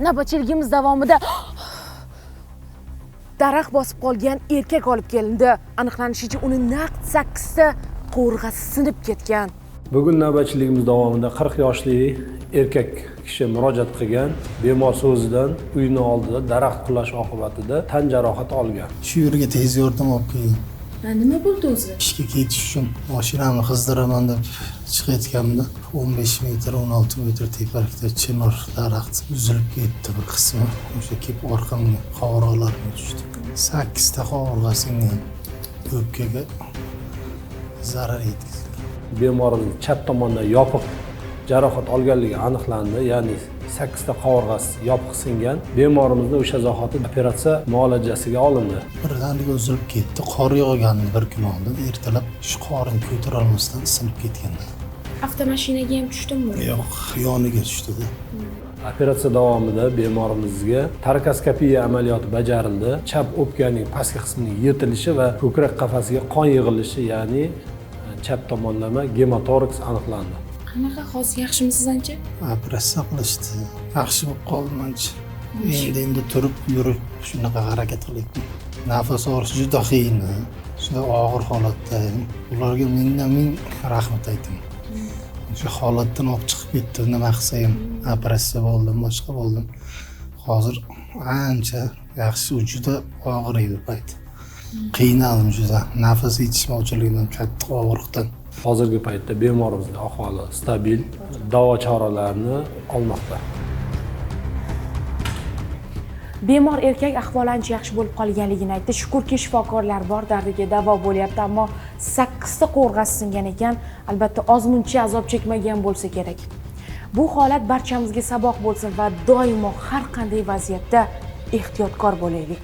Navbatchiligimiz davomida daraxt bosib qolgan erkak olib kelindi. Aniqlanishicha, uni naq 8 ta qovurg'asi sinib ketgan. Bugun navbatchiligimiz davomida 40 yoshli erkak kishi murojaat qilgan. Bemor so'zidan uyini oldida daraxt qulashi oqibatida tan jarohati olgan. Shu yerga tez yordam olib kelgan. Nima bo'ldi o'zi? Ishga ketish uchun mashinamni qizdiraman deb chiqayotganimda 15 metr, 16 metr tepalikda chinor daraxt uzilib ketdi bir qismi. O'sha kelib orqamga, qovurg'alarimga tushdi. 8 ta qovurg'a singan, o'pkaga zarar yetkazgan. Bemorimiz chap tomondan yopiq jarohat olganligi aniqlandi, ya'ni 8 ta qovurg'asi yopiq singan. Bemorimizni o'sha zahoti operatsiya muolajasiga olindi. Birdaniga uzilib ketdi. Qor yog'gandi bir kun oldin. Ertalab shu qorni ko'tarolmasdan sinib ketgan. Avtomashinaga ham tushdimi? Yo'q, yoniga tushdida. Operatsiya davomida bemorimizga torakoskopiya amaliyoti bajarildi. Chap o'pkaning pastki qismining yirtilishi va ko'krak qafasiga qon yig'ilishi, ya'ni chap tomonlama gemotoraks aniqlandi. Qanaqa, hozir yaxshimisiz ancha? Operatsiya qilishdi. Yaxshi bo'lib qoldim ancha. Endi turib, yurib shunaqa harakat qilyapman. Nafas olish juda qiyin. Juda og'ir holatda. Ularga mingdan ming rahmat aytaman. O'sha holatdan olib chiqib ketdi. Nima qilsa ham operatsiya bo'ldim, boshqa bo'ldim. Hozir ancha yaxshi, u juda og'ir edi payt. Qiynaldim juda. Nafas yetishmovchiligidan, katta og'riqdan. Hozirgi paytda bemorimizning ahvoli stabil, davo choralarini olmoqda. Bemor erkak ahvoli ancha yaxshi bo'lib qolganligini aytdi. Shukurki, shifokorlar bor, dardiga davo bo'lyapti, ammo 8 ta qovurg'asi singan ekan. Albatta ozmuncha azob chekmagan bo'lsa kerak. Bu holat barchamizga saboq bo'lsin va doimo har qanday vaziyatda ehtiyotkor bo'laylik.